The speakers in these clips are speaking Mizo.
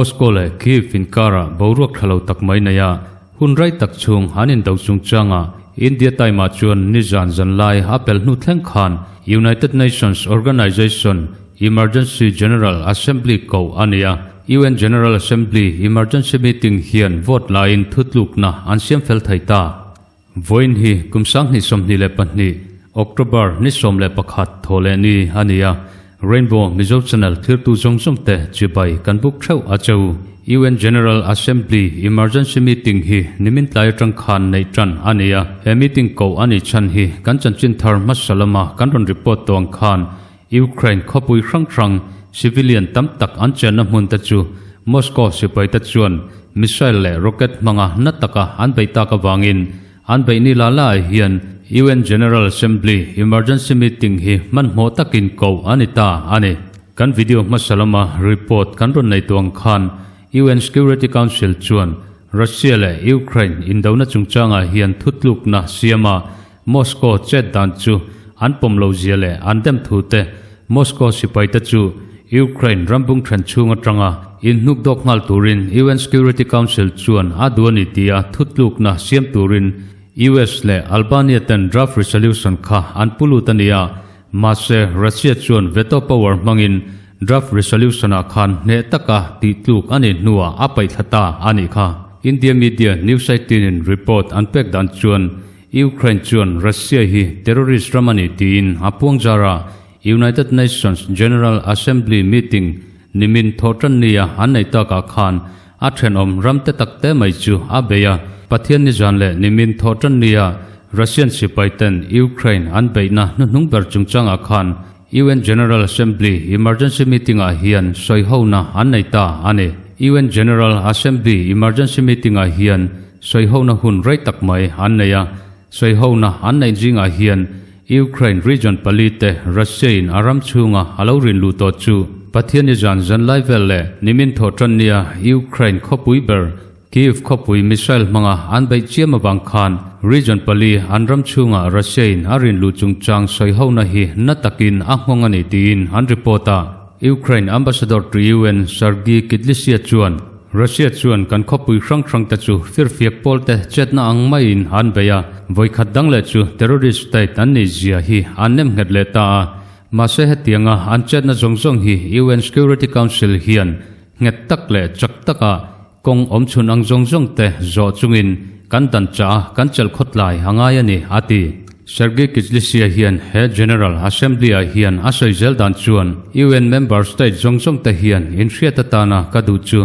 Moscow leh Kyiv inkarah boruak tha lo tak mai nei a, hun rei tak chhung an indo chungchangah India Time-ah chuan nizan zanlai a pel hnu thleng khan United Nations Organization Emergency General Assembly koh a ni a. UN General Assembly Emergency Meeting hian vote laiin thutlukna an siam fel thei ta. Vawiin hi kum 2022, October ni 11 thaw leh ni a ni a, Rainbow Mizo Channel thirtu zawng zawng te chibai kan buk theuh a cheu. UN General Assembly Emergency Meeting hi nimin tlai atang khan neih tan a ni a, he meeting koh a nih chhan hi kan chanchin thar hmasa lama kan rawn report tawh ang khan Ukraine khawpui hrang hrang civilian tam tak an chenna hmun te chu Moscow sipai te chuan missile leh rocket hmanga na taka an beih tak avangin an beih ni la la ah hian UN General Assembly emergency meeting hi hmanhmawh takin koh a ni ta a ni. Kan video hmasa lama report kan rawn nei tuang khan UN Security Council chuan Russia leh Ukraine indona chungchangah hian thutlukna siama Moscow chet dan chu an pawm lo zia leh an dem thu te, Moscow sipai te chu Ukraine rambung then chhung atanga inhnuk dawk nghal turin UN Security Council chuan a duh a ni tia thutlukna siam turin US leh Albania ten draft resolution kha an pu lut a ni a, mahse Russia chuan veto power hmangin draft resolution ah khan hneh taka tihtluk a nih hnuah a paihthla ta a nih kha. India media news 18 in report an pek dan chuan Ukraine chuan Russia hi terrorist ram a ni tiin a puangzar a, United Nations General Assembly meeting nimin thawhtan nia an nei takah khan a thenawm ram te tak te mai chu a bei a. Pathian nizan leh nimin thawhtan nia Russian sipai ten Ukraine an beihna hnuhnung ber chungchangah khan UN General Assembly emergency meeting-ah hian sawihona an nei ta a ni. UN General Assembly emergency meeting-ah hian sawihona hun rei tak mai an nei a. Sawihona an neih zingah hian Ukraine region pali te Russia-in a ram chhunga a lo rin luh tawh chu Pathianni zan zanlai vel leh nimin thawhtan nia Ukraine khawpui ber Kyiv khawpui missile hmanga an beih chiam avang khan region pali an ram chhungah Russia-in a rin luh chungchang sawihona hi na takin a nghawng a ni tiin an report a. Ukraine ambassador to UN Sergiy Kyslytsya chuan Russia chuan kan khawpui hrang hrang te chu firfiak pawl te chetna ang maiin an bei a, vawikhat dang leh chu terrorist state an nih zia hi an nem nghet leh ta a. Mahse hetianga an chetna zawng zawng hi UN Security Council hian nghet tak leh chak taka Kawng awm chhun ang zawng zawng te zawh chungin kan dan chah a, kan chelh khawtlai a ngai a ni, a ti. Sergei Kyslytsya hian he General Assembly-ah hian a sawi zel dan chuan UN member state zawng zawng te hian inhriat atana ka duh chu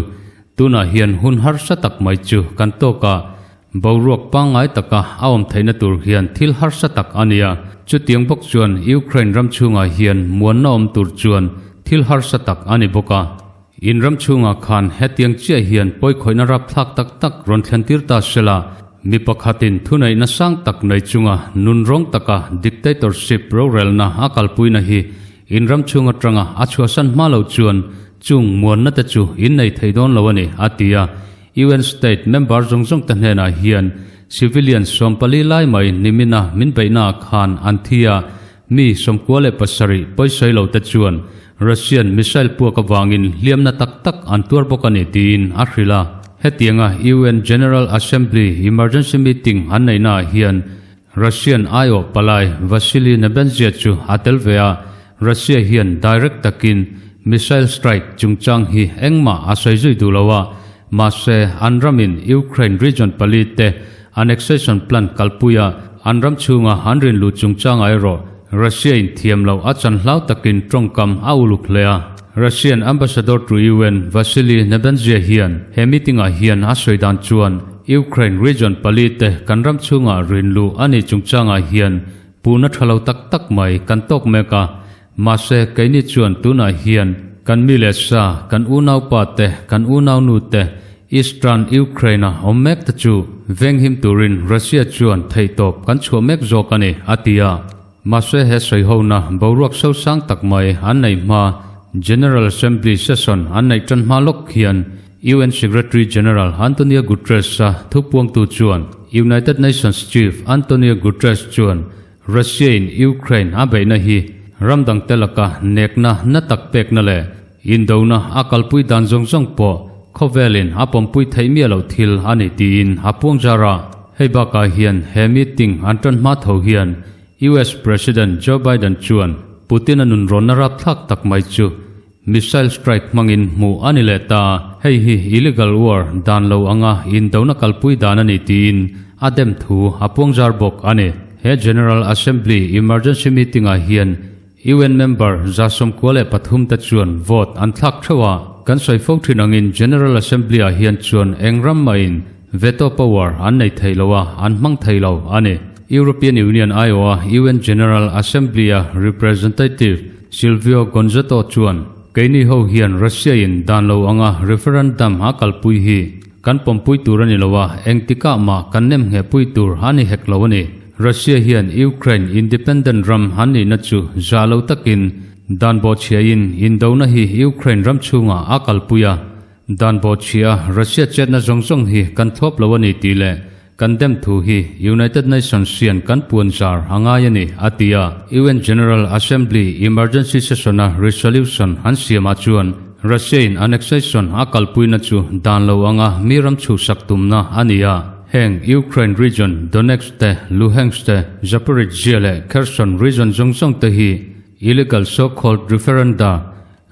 tunah hian hun harsa tak mai chu kan tawk a, boruak pangngai taka a awm theihna tur hian thil harsa tak a ni a. Chutiang bawk chuan Ukraine ram chhungah hian muanna awm tur chuan thil harsa tak a ni bawk a. In ram chhungah khan hetiang chiah hian pawikhawihna rapthlak tak tak rawn thlentir ta sela, mi pakhatin thuneihna sang tak nei chunga nunrawng taka dictatorship rorelna a kalpuina hi in ram chhung atanga a chhuahsan hma lo chuan chung muanna te chu in nei thei dawn lo a ni, a ti a. UN state member zawng zawng te hnenah hian civilian 14 lai mai nimina min beihnaah khan an thi a, Mi 97 pawisawi lo te chuan Russian missile puak avangin hliamna tak tak an tuar bawk a ni tiin a hrilh a. Hetianga UN General Assembly emergency meeting an neihnaah hian Russian aiawh palai Vasily Nebenzia chu a tel ve a, Russia hian direct takin missile strike chungchang hi engmah a sawi zui duh lo a, mahse an ramin Ukraine region pali te Annexation plan kalpuia an ram chhunga an rin luh chungchangah erawh Russia-in thiam loh a chan hlau takin tawngkam a uluk hle a. Russian Ambassador to UN Vasily Nebenzia hian he meeting-ah hian a sawi dan chuan Ukraine region pali te kan ram chhunga rin luh a nih chungchangah hian puhna tha lo tak tak mai kan tawk mek a, mahse keini chuan tunah hian kan mi leh sa, kan unaupa te, kan unaunu te, Eastern Ukraine-a awm mek te chu venghim turin Russia chuan theihtawp kan chhuah mek zawk a ni, a ti a. Mahse he sawihona boruak sosang tak mai an nei hma General Assembly session an neih tan hma lawk hian UN Secretary General Antonio Guterres-a thupuangtu chuan United Nations Chief Antonio Guterres chuan Russia-in Ukraine a beihna hi ram dangte laka nekna na tak pekna leh indona a kalpui dan zawng zawng pawh. Khawvelin a pawmpui theih miah loh thil a ni tiin a puang zar a. Hei bakah hian he meeting an tan hma tho hian US President Joe Biden chuan Putin-a nunrawnna rapthlak tak mai chu missile strike hmangin hmuh a ni leh ta. Hei hi illegal war dan lo anga indona kalpui dan a ni tiin a dem thu a puang zar bawk a ni. He General Assembly emergency meeting-ah hian UN member 193 te chuan vote an thlak theuh a, kan sawi fo thin angin General Assembly-ah hian chuan eng ram mahin veto power an nei thei lo a, an hmang thei lo a ni. European Union aiawha UN General Assembly-a representative Silvio Gonzato chuan, Keini ho hian Russia-in dan lo anga referendum a kalpui hi Kan pawmpui tur a ni lo a, engtikah mah kan nem nghehpui tur a ni hek lo a ni. Russia hian Ukraine independent ram an nihna chu zah lo takin dan bawhchhiain indona hi Ukraine ram chhungah a kalpui a. Dan bawhchhia Russia chetna zawng zawng hi kan thlawp lo a ni tih leh kan dem thu hi United Nations hian kan puan zar a ngai a ni, a ti a. UN General Assembly emergency session-a resolution an siamah chuan Russia-in annexation a kalpuina chu dan lo anga mi ram chhuhsak tumna a ni a. Heng Ukraine region Donetsk te, Luhansk te, Zaporizhzhia leh Kherson region zawng zawng te hi illegal so-called referenda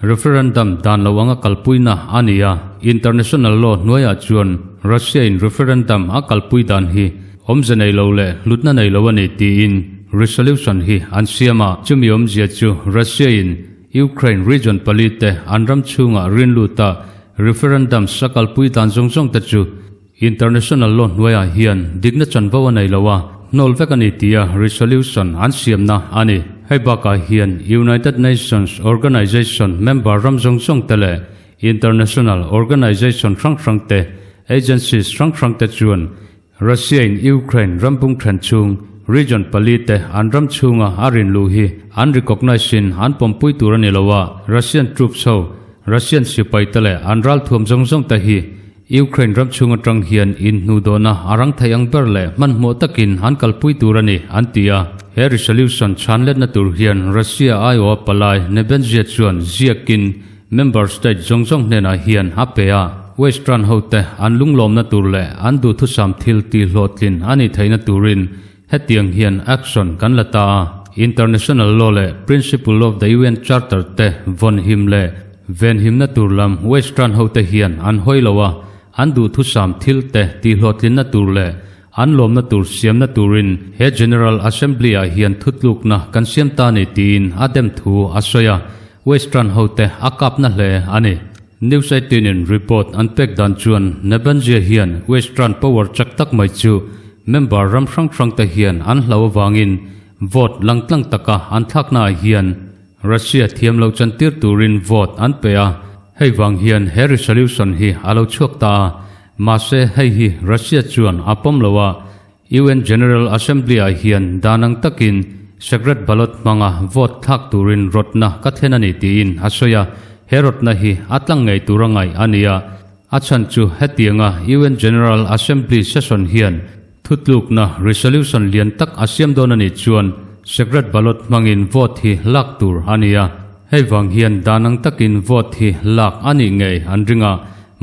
Referendum dan lo anga kalpuina a ni a, international law hnuaiah chuan Russia-in referendum a kalpui dan hi awmze nei lo leh hlutna nei lo a ni tiin resolution hi an siam a. Chumi awmzia chu Russia-in Ukraine region palite an ram chhungah rinluta referendum sa kalpui dan zawng zawng te chu International law hnuaiah hian dikna chanvo a nei lo a, hnawl vek a ni tia resolution an siamna a ni. Hei bakah hian United Nations Organization member ram zawng zawng te leh international organization hrang hrang te, agencies hrang hrang te chuan Russia-in Ukraine ram bung then chhung region palite an ram chhunga a rinluh hi an recognize-in an pawmpui tur a ni lo a, Russian troops ho, Russian sipai te leh an ralthuam zawng zawng te hi Ukraine ram chhung atang hian inhnu dawhna a rang thei ang ber leh hmanhmawh takin an kalpui tur a ni, an ti a. He resolution chhanletna tur hian Russia aiawha palai Nebenzia chuan ziakin member state zawng zawng hnenah hian a pe a. Western hote an lunglawmna tur leh an duhthusam thil tihhlawhtlin a nih theihna turin hetiang hian action kan la ta a. International law leh principle of the UN Charter te vawn him leh Venhimna tur lam Western hote hian an hawi lo a, an duhthusam thil te tihhlawhtlinna tur leh an lawmna tur siamna turin he General Assembly-ah hian thutlukna kan siam ta ni tiin a dem thu a sawi a, Western hote a kapna hle a ni. News 18 in report an pek dan chuan Nebanzia hian Western power chak tak mai chu member ram hrang hrang te hian an hlau avangin vote langtlang taka an thlaknaah hian Russia thiam lo chantir turin vote an pe a, hei vang hian he resolution hi a lo chhuak ta a, mahse hei hi Russia chuan a pawm lo a, UN General Assembly-ah hian dan ang takin secret ballot hmanga vote thlak turin rawtna ka thlen a ni tiin a sawi a, he rawtna hi a tlang ngei tur a ngaih a ni a, a chhan chu hetianga UN General Assembly session hian Thutlukna, resolution, lian tak a siam dawn a nih chuan secret ballot hmangin vote hi lak tur a ni a. Hei vang hian dan ang takin vote hi lak a nih ngei an ring a.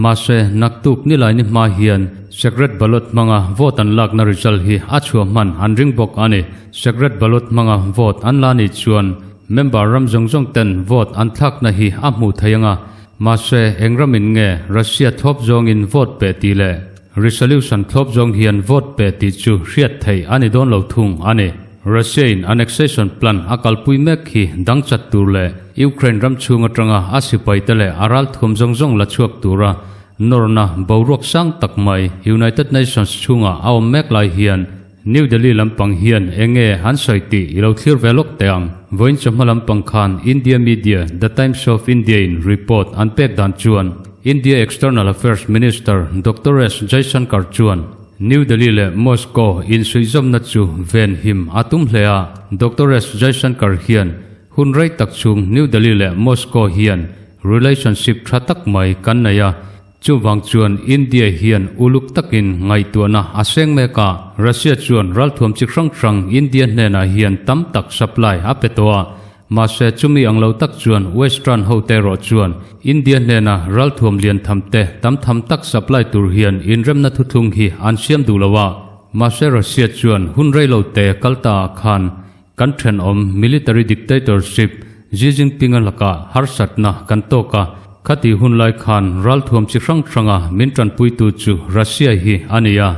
Mahse, naktuk nilai ni hma hian secret ballot hmanga vote an lakna result hi a chhuah hman an ring bawk a ni. Secret ballot hmanga vote an la nih chuan member ram zawng zawng ten vote an thlakna hi a hmuh theih ang a. Mahse, eng ramin nge Russia thlawp zawngin vote pe tih leh Resolution thlawp zawng hian vote pe tih chu hriat theih a ni dawn lo thung a ni. Russia-in annexation plan a kalpui mek hi dang chat tur leh Ukraine ram chhung atanga a sipaite leh a ralthuam zawng zawng la chhuak tura nawrna boruak sang tak mai United Nations chhungah a awm mek lai hian New Delhi lampang hian eng nge an sawi tih i lo thlir ve lawk teh ang. Vawiin chawhma lampang khan India media The Times of India-in report an pek dan chuan India External Affairs Minister Doctor S Jaishankar chuan New Delhi leh Moscow insuihzawmna chu ven him a tum hle a. Doctor S Jaishankar hian hun rei tak chhung New Delhi leh Moscow hian relationship tha tak mai kan nei a, Chuvang chuan India hian uluk takin ngaihtuahna a seng mek a, Russia chuan ralthuam chi hrang hrang India hnenah hian tam tak supply a pe tawh a. Mahse chumi ang lo tak chuan Western ho te erawh chuan India hnena ralthuam lian tham te tam tham tak supply tur hian inremna thuthlung hi an siam duh lo a. Mahse Russia chuan hun rei lo te kal ta ah khan kan thenawm military dictatorship Xi Jinping-a lakah harsatna kan tawk a, khati hun lai khan ralthuam chi hrang hranga min tanpuitu chu Russia hi a ni a.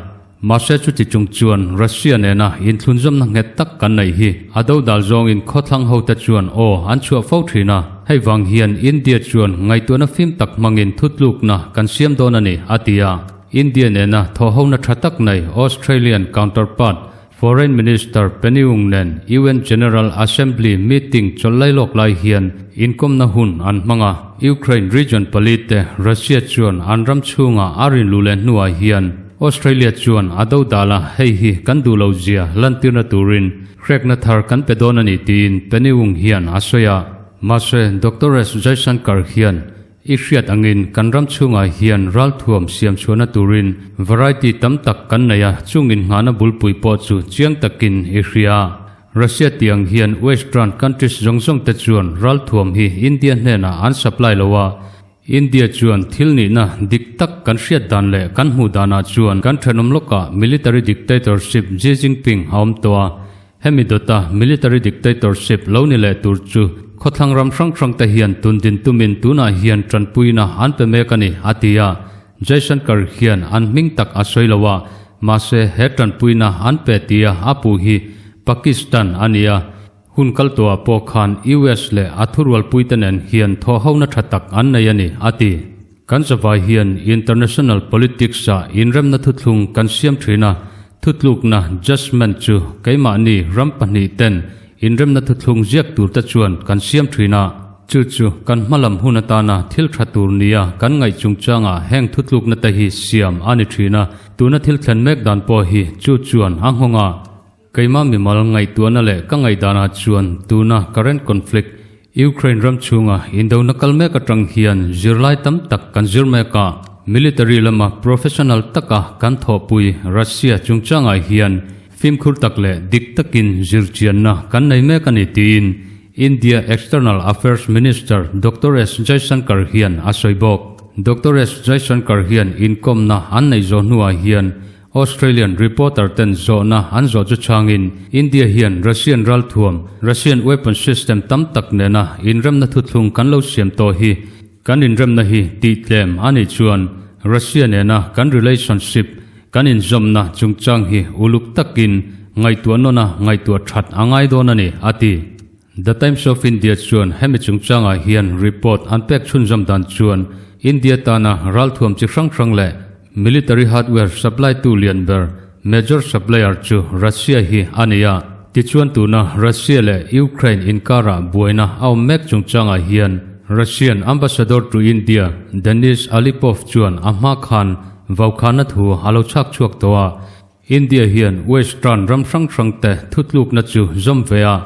Mahse chuti chung chuan Russia nena inthlunzawmna nghet tak kan neih hi a dodal zawngin khawthlang hote chuan aw an chhuah fo thin a, hei vang hian India chuan ngaihtuahna fim tak hmangin thutlukna kan siam dawn a ni, a ti a. India nena thawhhona tha tak nei Australian counterpart Foreign Minister Penny Wong nen UN General Assembly meeting chawlh lai lawk lai hian inkawmna hun an hmang a. Ukraine region palite Russia chuan an ram chhungah a rinluh leh hnuah hian Australia chuan a do dal a, hei hi kan duh lo zia lantirna turin hrekna thar kan pe dawn a ni tiin Penny Wong hian a sawi a. Mahse, Doctor S Jaishankar hian i hriat angin kan ram chhungah hian ralthuam siam chhuahna turin variety tam tak kan nei a, chungin nghahna bulpui pawh chu chiang takin i hria. Russia tiang hian Western countries zawng zawng te chuan ralthuam hi India hnenah an supply lo a, India chuan thil nihna dik tak kan hriat dan leh kan hmuh danah chuan kan thenawm lawkah military dictatorship Xi Jinping a awm tawh a. Hemi dawta military dictatorship lo ni leh tur chu khawthlang ram hrang hrang te hian tun din tumin tunah hian tanpuina an pe mek a ni, a ti a. Jaishankar hian an hming tak a sawi lo a, mahse he tanpuina an pe tia a puh hi Pakistan a ni a. Hun kal tawhah pawh khan US leh a thurualpuite nen hian thawhhona tha tak an nei a ni, a ti. Kan zavai hian international politics-ah inremna thuthlung kan siam thin a, thutlukna, judgement, chu keimahni ram pahnihten inremna thuthlung ziak turte chuan kan siam thin a. Chu chu kan hmalam hun atana thil tha tur nia kan ngaih chungchangah heng thutlukna te hi siam a ni thin a, tuna thil thlen mek dan pawh hi chu chuan a nghawng a. Keimah mimal ngaihtuahna leh ka ngaihdanah chuan tuna current conflict Ukraine ram chhunga indona kal mek atang hian zirlai tam tak kan zir mek a, military lama professional taka kan thawhpui Russia chungchangah hian fimkhur tak leh dik takin zirchianna kan nei mek a ni tiin India External Affairs Minister Doctor S Jaishankar hian a sawi bawk. Doctor S Jaishankar hian inkawmna an neih zawh hnuah hian Australian reporter ten zawhna an zawh chu chhangin India hian Russian ralthuam, Russian weapon system tam tak nena inremna thuthlung kan lo siam tawh hi kan inremna hi tihtlem a nih chuan Russia nena kan relationship, kan inzawmna chungchang hi uluk takin ngaihtuah nawn a ngaihtuah that a ngai dawn a ni, a ti. The Times of India chuan hemi chungchangah hian report an pek chhunzawm dan chuan India tana ralthuam chi hrang hrang leh military hardware supply tu lian ber major supplier chu Russia hi a ni a. Tichuan tuna Russia leh Ukraine inkarah buaina a awm mek chungchangah hian Russian ambassador to India Denis Alipov chuan a hma khan vaukhana thu a lo chhak chhuak tawh a. India hian Western ram hrang hrangte thutlukna chu zawm ve a,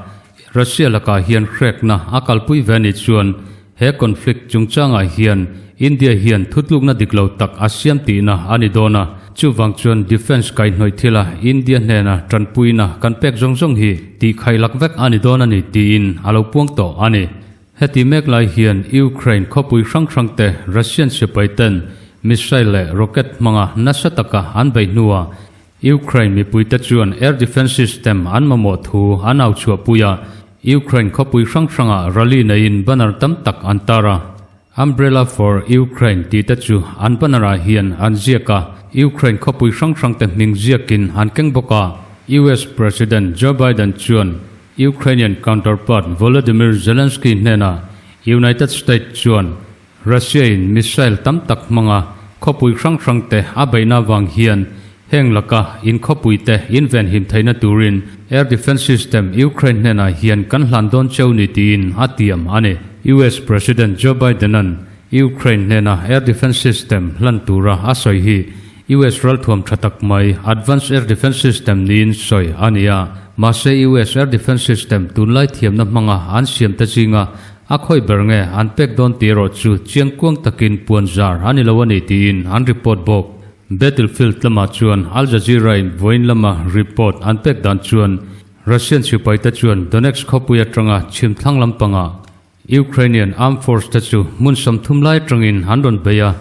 Russia lakah hian hrekna a kalpui ve anih chuan he conflict chungchangah hian India hian thutlukna dik lo tak a siam tihna a ni dawn a, chuvang chuan defence kaihhnawih thila India hnena tanpuina kan pek zawng zawng hi tihkhaih lak vek a ni dawn a ni tiin a lo puang tawh a ni. Heti mek lai hian Ukraine khawpui hrang hrangte Russian sipaiten missile leh rocket hmanga nasa taka an beih hnuah Ukraine mipuite chuan air defence system an mamawh thu an au chhuahpui a, Ukraine khawpui hrang hrangah rally neiin banner tam tak an tar a. Umbrella for Ukraine tih te chu an banner ah hian an ziak a, Ukraine khawpui hrang hrangte hming ziakin an keng bawk a. US President Joe Biden chuan Ukrainian counterpart Volodymyr Zelensky hnenah United States chuan Russia-in missile tam tak hmanga khawpui hrang hrangte a beihna avang hian heng laka in khawpuite invenhim theihna turin air defence system Ukraine hnenah hian kan hlan dawn cheu ni tiin a tiam a ni. US President Joe Biden-a'n Ukraine hnena air defence system hlan tura a sawi hi US ralthuam tha tak mai Advanced Air Defence System niin sawi a ni a, mahse US Air Defence System tunlai thiamna hmanga an siam te zinga a khawi ber nge an pek dawn tih erawh chu chiangkuang takin puan zar a ni lo a ni tiin an report bawk. Battlefield lamah chuan Al Jazeera in vawiin lama report an pek dan chuan. Russian sipaite chuan Donetsk khawpui atanga chhim thlang lampangah Ukrainian Armed Force te chu hmun 30 lai atangin an rawn bei a,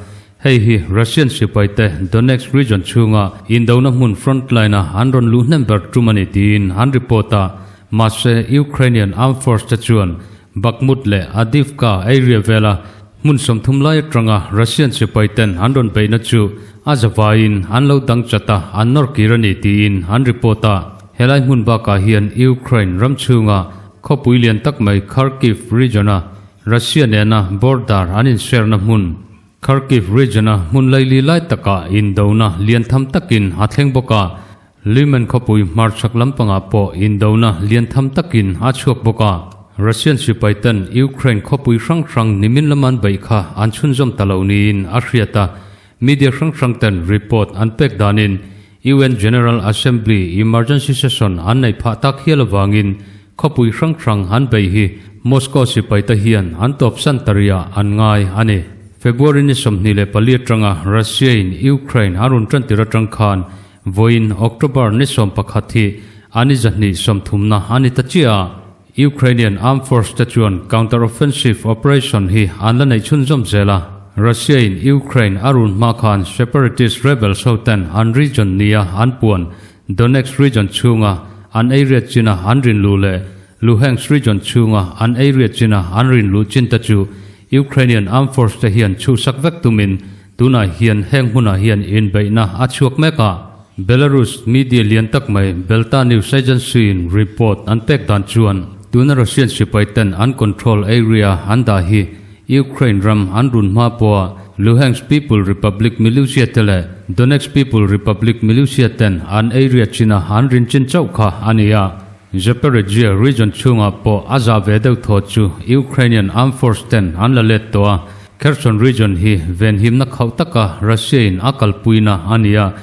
hei hi Russian sipaite Donetsk region chhunga indona hmun front line-a an rawn luh hnem ber tum a ni tiin an report a, mahse Ukrainian Armed Force te chuan Bakhmut leh Avdiivka area vela hmun 30 lai atanga Russian sipaiten an rawn beihna chu a zavaiin an lo dang chat a, an nawr kir a ni tiin an report a. Helai hmun bakah hian Ukraine ram chhunga Khawpui lian tak mai Kharkiv region-a Russia nena border an inserna hmun, Kharkiv region-a hmun laili lai takah indona lian tham takin a thleng bawk a, Lyman khawpui hmarchhak lampangah pawh indona lian tham takin a chhuak bawk a. Russian sipaiten Ukraine khawpui hrang hrang nimin laman beih kha an chhunzawm ta lo niin a hriat a, media hrang hrangten report an pek danin UN General Assembly emergency session an nei phah tak hial avangin khawpui hrang hrang an bei hi Moscow sipaite hian an tawpsan ta riah an ngai a ni. February ni 24 atanga Russia-in Ukraine a rawn tantir atang khan vawiin October ni 11 hi a ni 230na a ni ta chiah a. Ukrainian Armed Force te chuan counter-offensive operation hi an la neih chhunzawm zel a, Russia-in Ukraine a run hma khan separatist rebels ho ten an region nia an puan Donetsk region chhunga an area china an rin luh leh Luhansk region chhunga an area china an rin luh chin te chu Ukrainian Armed Force te hian chhuhsak vek tumin tunah hian heng hmunah hian inbeihna a chhuak mek a. Belarus media lian tak mai Belta News Agency-in report an pek dan chuan tuna Russian sipai ten an control area an dah hi Ukraine ram an run hma pawha Luhansk People Republic militia te leh Donetsk People Republic militia ten an area china an rin chin chauh kha a ni a. Zaporizhzhia region chhungah pawh a zah ve deuh thaw chu Ukrainian Armed Force ten an la let tawh a. Kherson region hi venhimna khauh taka Russia-in a kalpuina a ni a,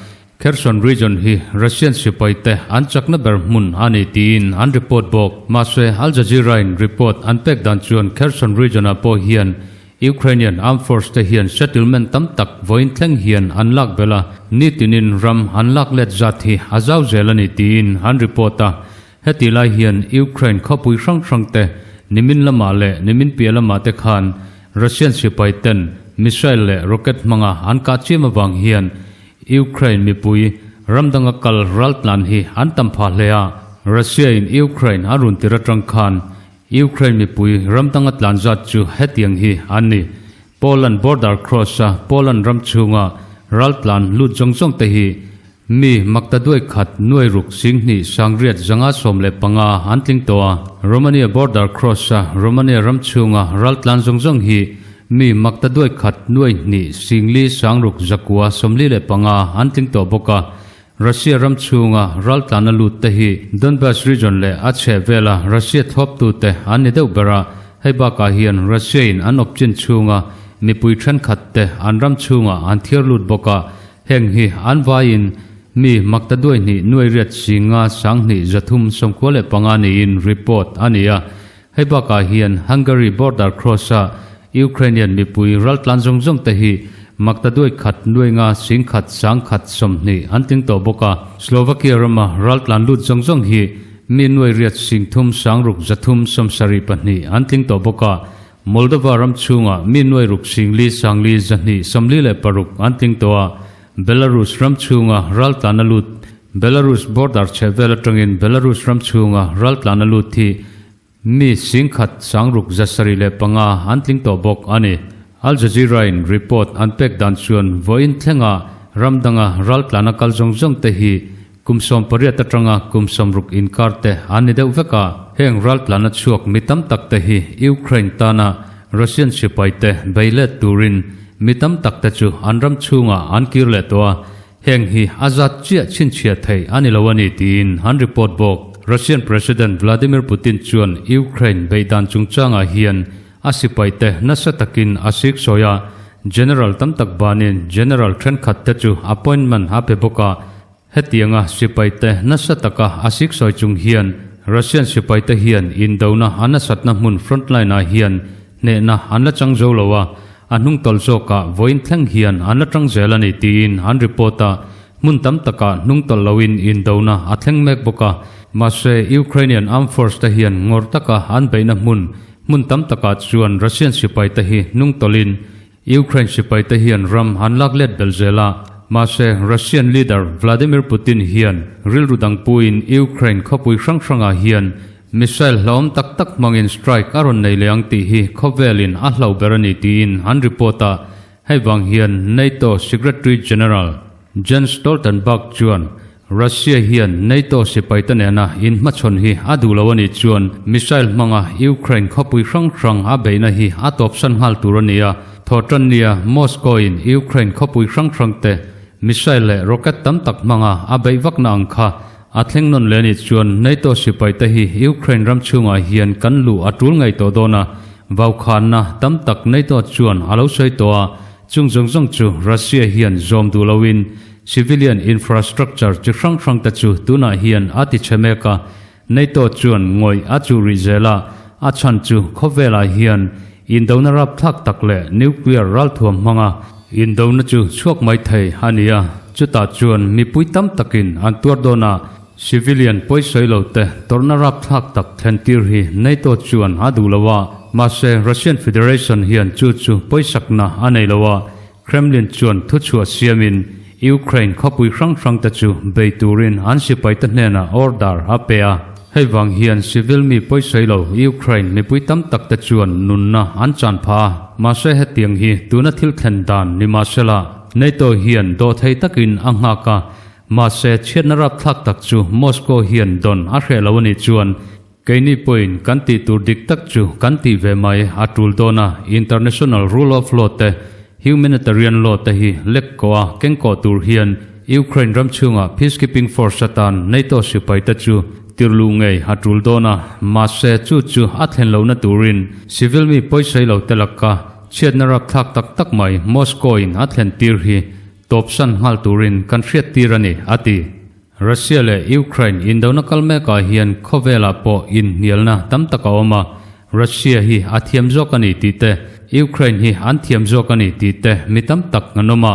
Kherson region hi Russian sipaite an chakna ber hmun a ni tiin an report bawk. Mahse, Al Jazeera-in report an pek dan chuan Kherson region-ah pawh hian Ukrainian Armed Force te hian settlement tam tak vawiin thleng hian an lak belh a, nitinin ram an lak let zat hi a zau zel a ni tiin an report a. Heti lai hian Ukraine khawpui hrang hrang te nimin lamah leh nimin piah lamah te khan Russian sipai ten missile leh rocket hmanga an kah chiam avang hian Ukraine mipui ram danga kal ral tlan hi an tam phah hle a. Russia in Ukraine a run tir atang khan Ukraine mipui ram danga tlan zat chu hetiang hi an ni. Poland border cross a Poland ram chhunga ral tlan lut zawng zawng te hi Mi makta duai khat nuai ruk 20 sangriat 115 an tling tawh a. Romania border cross a Romania ram chhunga ral tlan zawng zawng hi mi makta duai khat nuai hnih 50 sangruk 945 an tling tawh bawk a. Russia ram chhunga ral tlan a lut te hi Donbas region leh a chheh vela Russia thlawp tu te an ni deuh ber a. Hei bakah hian Russia in an awp chin chhunga mipui thenkhat te an ram chhunga an thiar lut bawk a. Heng hi an vaiin mi makta duai hnih nuai riat 50 20 395 niin report a ni a. Hei bakah hian Hungary border cross-a Ukrainian mipui raltlan zawng zawng te hi makta duai khat nuai nga 10,000 120 an tling tawh bawk a. Slovakia rama raltlan lut zawng zawng hi mi nuai riat 30 6 372 an tling tawh bawk a. Moldova ram chhunga mi nuai ruk 50 50 246 an tling tawh a, Belarus ram chhunga ral tlan a lut Belarus border chheh vel atangin Belarus ram chhunga ral tlan a lut hi mi 10,000 675 an tling tawh bawk a ni. Al Jazeera in report an pek dan chuan vawiin thlenga ram danga ral tlan a kal zawng zawng te hi Kum 18 atanga kum 60 inkar te an ni deuh vek a, heng ral tlana chhuak mi tam tak te hi Ukraine tana Russian sipai te bei let turin mi tam tak te chu an ram chhungah an kir leh tawh a, heng hi a zat chiah chhinchhiah theih a ni lo a ni tiin an report bawk. Russian President Vladimir Putin chuan Ukraine beihdan chungchangah hian a sipai te nasa takin a sik sawi a, General tam tak banin General thenkhat te chu appointment a pe bawk a, Hetianga sipaite nasa taka a siksawi chung hian Russian sipaite hian indona an nasatna hmun frontline ah hian hnehna an la chang zo lo a, a hnung tawlh zawkah vawiin thleng hian an la tang zel a ni tiin an report a. Hmun tam takah hnungtawlh loin indona a thleng mek bawk a, mahse Ukrainian Armed Force te hian ngawrh taka an beihna hmun hmun tam takah chuan Russian sipai te hi hnungtawlhin Ukraine sipai te hian ram an lak let belh zel a, mahse Russian leader Vladimir Putin hian rilru dang puiin Ukraine khawpui hrang hrangah hian missile hlauhawm tak tak hmangin strike a rawn nei leh ang tih hi khawvelin a hlauh ber a ni tiin an report a, Hei vang hian NATO Secretary General Jens Stoltenberg chuan Russia hian NATO sipaite nena inhmachhawn hi a duh lo a nih chuan missile hmanga Ukraine khawpui hrang hrang a beihna hi a tawpsan nghal tur a ni a. Thawhtan nia Moscow-in Ukraine khawpui hrang hrangte missile leh rocket tam tak hmanga a beih vakna ang kha a thleng nawn leh a nih chuan NATO sipaite hi Ukraine ram chhungah hian kan luh a tul ngei tawh dawn a, Vaukhanna tam tak NATO chuan a lo sawi tawh a, chung zawng zawng chu Russia hian zawm duh loin civilian infrastructure chi hrang hrang te chu tunah hian a ti chhe mek a, NATO chuan ngawih a chuh rih zel a, a chhan chu khawvelah hian indona rapthlak tak leh nuclear ralthuam hmanga indona chu chhuak mai thei a ni a, chutah chuan mipui tam takin an tuar dawn a. Civilian pawisawi lo te tawrhna rapthlak tak thlen tir hi NATO chuan a duh lo a, mahse Russian Federation hian chu chu pawisakna a nei lo a, Kremlin chuan thuchhuah siamin Ukraine khawpui hrang hrang te chu bei turin an sipai te hnenah order a pe a. Hei vang hian civil mi pawisawi lo Ukraine mipui tam tak te chuan nunna an chan phah a, mahse hetiang hi tuna thil thlen dan ni mahsela NATO hian dawhthei takin a nghak a, Mahse, chhiatna rapthlak tak chu Moscow hian dawn a hreh lo a nih chuan keini pawhin kan tih tur dik tak chu kan tih ve mai a tul dawn a, international rule of law te, humanitarian law te hi lek kawh a keng kawh tur hian Ukraine ram chhunga peacekeeping force atan NATO sipai te chu tirluh ngei a tul dawn a, mahse chu chu a thlen lohna turin civil mi pawisawi lo te laka chhiatna rapthlak tak tak mai Moscow in a thlen tir hi Tawpsan nghal turin kan hriat tir a ni, a ti. Russia leh Ukraine indona kal mekah hian khawvelah pawh inhnialna tam tak a awm a, Russia hi a thiam zawk a ni tih te, Ukraine hi an thiam zawk a ni tih te mi tam tak an awm a,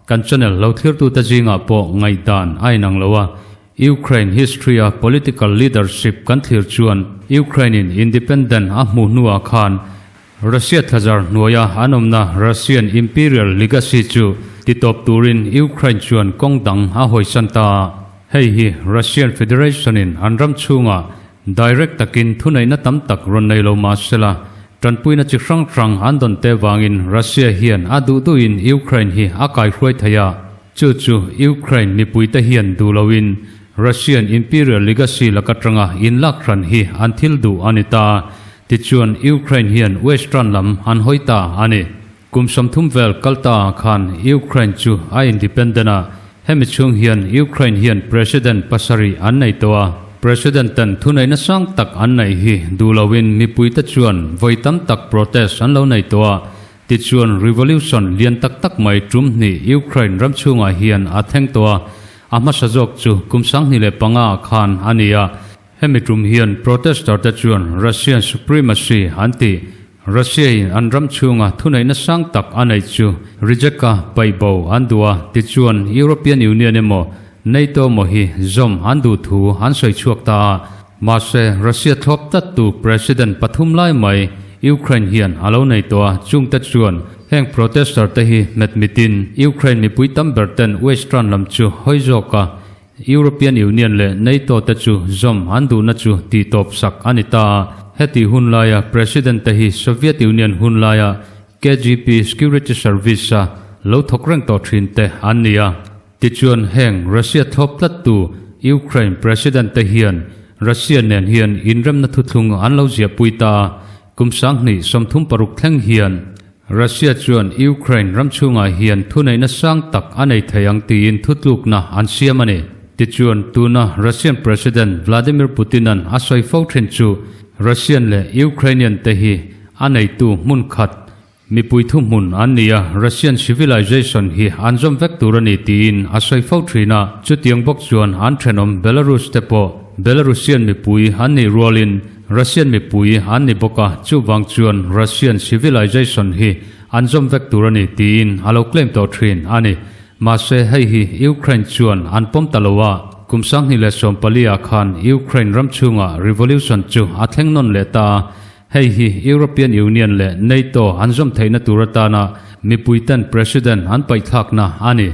kan channel lo thlirtute zingah pawh ngaihdan a inang lo a. Ukraine history-a political leadership kan thlir chuan Ukraine-in independent a hmuh hnuah khan Russia thlazar hnuaia an awmna Russian Imperial Legacy chu titawp turin Ukraine chuan kawng dang a hawisan ta a. Hei hi Russian Federation-in an ram chhungah direct takin thuneihna tam tak rawn nei lo mah sela, tanpuina chi hrang hrang an dawn te vangin Russia hian a duh duhin Ukraine hi a kaihruai thei a. Chu chu Ukraine mipuite hian duh loin Russian Imperial Legacy laka tanga inlak hran hi an thil duh a ni ta. Tichuan Ukraine hian Western lam an hawi ta a ni. Kum 30 vel kal ta ah khan Ukraine chu a independent a, hemi chhung hian Ukraine hian President pasarih an nei tawh a. President ten thuneihna sang tak an neih hi duh loin mipuite chuan vawi tam tak protest an lo nei tawh a. Tichuan revolution lian tak tak mai tum hnih Ukraine ram chhungah hian a thleng tawh a, a hmasa zawk chu kum 2005 ah khan a ni a. Hemi tum hian protester te chuan Russian supremacy an ti. Russia in an ram chhunga thuneihna sang tak a neih chu reject a paih bo an duh a, tichuan European Union emaw NATO maw hi zawm an duh thu an sawi chhuak ta a. Mahse, Russia thlawp tlattu President pathum lai mai Ukraine hian a lo nei tawh a, chungte chuan heng protester te hi hmet mitin Ukraine mipui tam ber ten Western lam chu hawi zawk a, European Union leh NATO te chu zawm an duhna chu tihtawp sak a ni ta a. Heti hun laia President te hi Soviet Union hun laia KGB Security Service a lo thawk reng tawh thin te an ni a. Tichuan heng Russia thlawp tlattu Ukraine President te hian Russia nen hian inremna thuthlung an lo ziahpui ta a, kum 2036 thleng hian Russia chuan Ukraine ram chhungah hian thuneihna sang tak a nei thei ang tiin thutlukna an siam a ni. Tichuan tuna Russian President Vladimir Putin-a'n a sawi fo thin chu Russian leh Ukrainian te hi a neitu hmun khat mipui thuhmun an ni a, Russian civilization hi an zawm vek tur a ni tiin a sawi fo thin a. Chutiang bawk chuan an thenawm Belarus te pawh Belarusian mipui an nih rualin Russian mipui an ni bawk a, chuvang chuan Russian civilization hi an zawm vek tur a ni tiin a lo claim tawh thin a ni. Mahse hei hi Ukraine chuan an pawm ta lo a, kum 2014 ah khan Ukraine ram chhungah revolution chu a thleng nawn leh ta a, hei hi European Union leh NATO an zawm theihna tur atana mipuiten president an paihthlakna a ni.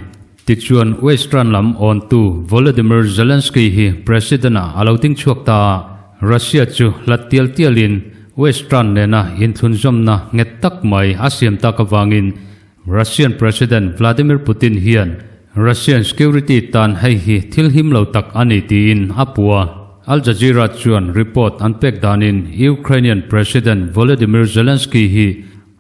Tichuan Western lam awntu Volodymyr Zelensky hi president ah a lo ding chhuak ta a, Russia chu hlat tial tialin Western nena inthlunzawmna nghet tak mai a siam tak avangin Russian President Vladimir Putin hian Russian security tan hei hi thil him lo tak a ni tiin a pu a. Al Jazeera chuan report an pek danin Ukrainian President Volodymyr Zelensky hi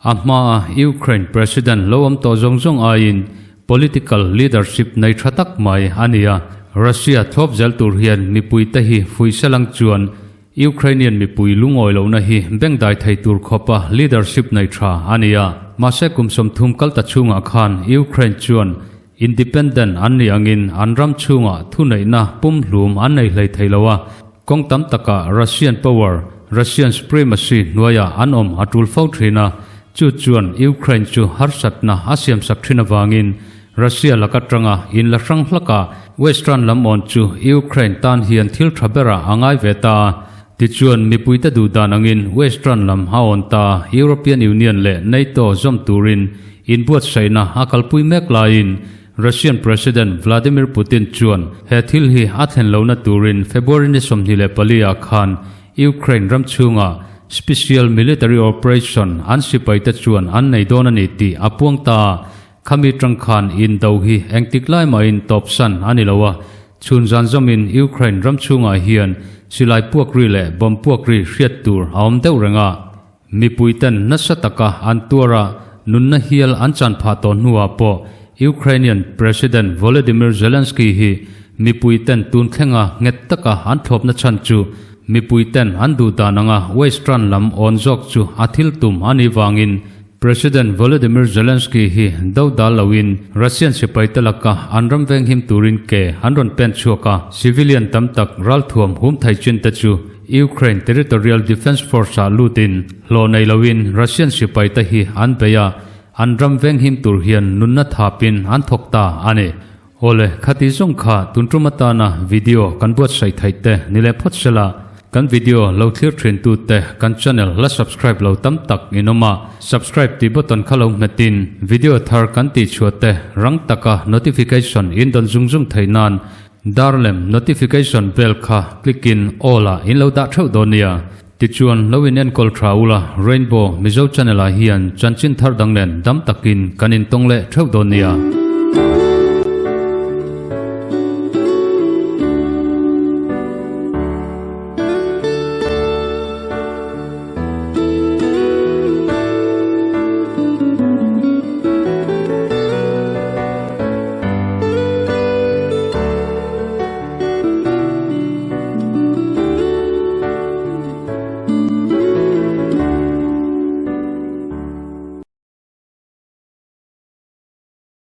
a hmaa Ukraine President lo awm tawh zawng zawng aiin political leadership nei tha tak mai a ni a. Russia thlawp zel tur hian mipuite hi fuihselang chuan Ukrainian mipui lungawi lohna hi bengdai thei tur khawpa leadership nei tha a ni a. Mahse kum 30 kal ta chhungah khan Ukraine chuan independent an nih angin an ram chhungah thuneihna pumhlum an nei hlei thei lo a. Kawng tam takah Russian power, Russian supremacy hnuaiah an awm a tul fo thin a. Chu chuan Ukraine chu harsatna a siamsak thin avangin Russia laka tanga in la hrang hlaka Western lam awn chu Ukraine tan hian thil tha berah a ngai ve ta a. Tichuan, mipuite duh dan angin Western lam a awn ta a, European Union leh NATO zawm turin inbuatsaihna a kalpui mek laiin Russian President Vladimir Putin chuan he thil hi a thlen lohna turin February ni 24 ah khan Ukraine ram chhunga Special Military Operation an sipaite chuan an nei dawn a ni tih a puang ta a. Khami tang khan indo hi engtik lai mahin tawpsan a ni lo a, chhun zan zawmin Ukraine ram chhungah hian silai puak ri leh bomb puak ri hriat tur a awm deuh reng a. Mipuiten nasa taka an tuar a, nunna hial an chan phah tawh hnuah pawh Ukrainian President Volodymyr Zelensky hi mipuiten tun thlenga nghet taka an thlawpna chhan chu mipuiten an duh dan anga Western lam awn zawk chu a thil tum a nih vangin President Volodymyr Zelensky hi do dal loin Russian sipaite laka an ram venghim turin ke an rawn pen chhuak a, civilian tam tak ralthuam hum thei chin te chu Ukraine Territorial Defense Force ah lutin hlawh nei loin Russian sipaite hi an bei a, an ram venghim tur hian nunna thapin an thawk ta a ni. Awle, khati zawng kha tun tum atana video kan buatsaih theih te ni leh phawt sela, kan video lo thlir thin tu te kan channel la subscribe lo tam tak in awm a, subscribe tih button kha lo hmetin video thar kan tih chhuah te rang taka notification in dawn zung zung theih nan darlem notification bell kha click in all ah in lo dah theuh dawn nia. Tichuan lo in enkawl tha ula Rainbow Mizo channel ah hian chanchin thar dang nen dam takin kan intawng leh theuh dawn nia.